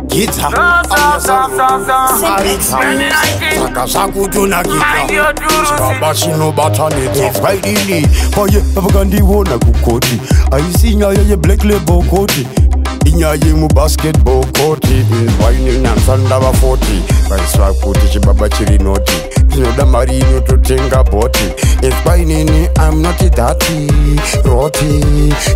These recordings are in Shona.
Gita saka zvakutonakidza chibaba chinobatanidza vaidini paye pavakandiona kukoti haisi nyaya yeblack label koti inyaya yemubasketball koti vaininansandava 40 vaisva kuti chibaba chiri noti ndinoda mari inototenga bhoti inzwainini I'm not that roti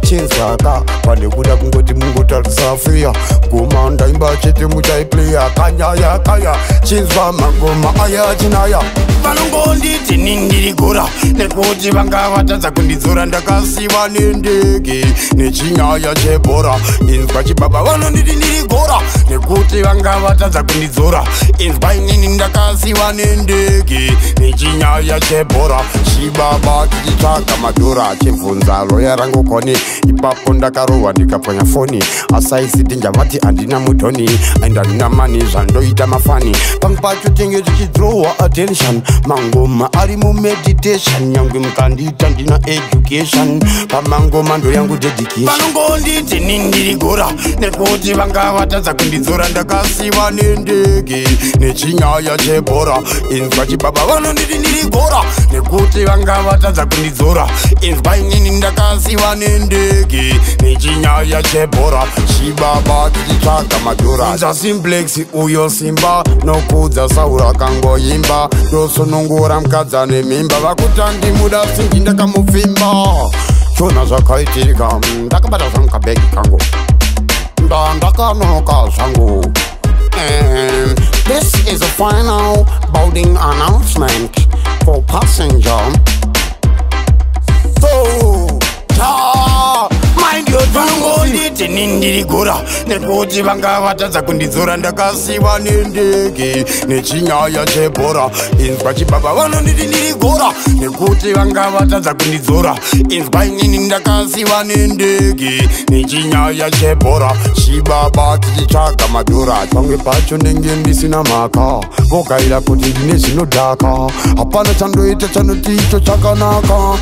chinzwaka pane kuda kungoti mungotarisa feya ngoma ndaimba chete muchaipleya kanyaya kaya chinzwa mangoma aya chinaya vanongonditi ndiri gora nekuti vanga vatadza kundidzora ndakasiva nendege nechinyaya chebhora inzwa chibaba vanonditi ndiri gora nekuti vanga vatadza kundidzora inzwa inini ndakasiva nendege nechinyaya chebhora chibaba tichitsvaga madhora chibvunza loya rangu koni ipapo ndakarohwa ndikapwanya foni asaisi ndinjavati handina mudhoni and handina mani zvandoita mafani pamwe pacho tinge tichidrowa attention mangoma ari mumeditation nyangwe mukandiita ndina education pamangoma ndo yangu dedication vanongonditi ndiri gora nekuti vanga vatadza kundidzora ndakasiva nendege nechinyaya chebhora inzwa chibaba vanonditi ndiri gora nekuti vanga vatadza kundidzora inzwa inini ndakasiva nendege nechinyaya chebhora chibaba tichitsvaga madhora inzwa Simplex uyo simba nokudza saura kangoimba ndosunungura mukadza nemimba vakuti andimuda singi ndakamupfimba chona zvakaitika ndakabata zvangu kabhegi kangu ndakanonoka zvangu. This is a final boarding announcement for passenger. So, mind your vanongonditi ndiri gora nekuti vanga vatadza kundidzora ndakasiva nendege nechinyaya chebhora inzwa chibaba vanonditi ndiri gora nekuti vanga vatadza kundidzora inzwa inini ndakasiva nendege nechinyaya chebhora chibaba tichitsvaga madhora pamwe pacho ndenge ndisina mhaka vogaira kuti ndine zvinodhaka hapana chandoita chanoti icho chakanaka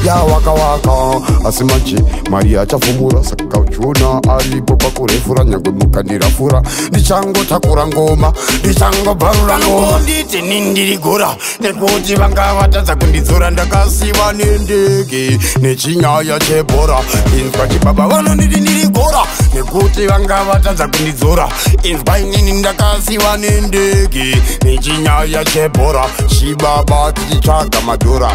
yawaka waka asi manje mari achavhumura saka uchiona aripo pakurefura nyangwe mukandirafura ndichangotakura ngoma ndichangobvarura ngoma nditi ndiri gora nekuti vanga vatadza kundidzora ndakasiva nendege nechinyaya chebhora inzwa chibaba vanonditi ndiri gora nekuti vanga vatadza kundidzora inzwa inini ndakasiva nendege nechinyaya chebhora chibaba tichitsvaga madhora.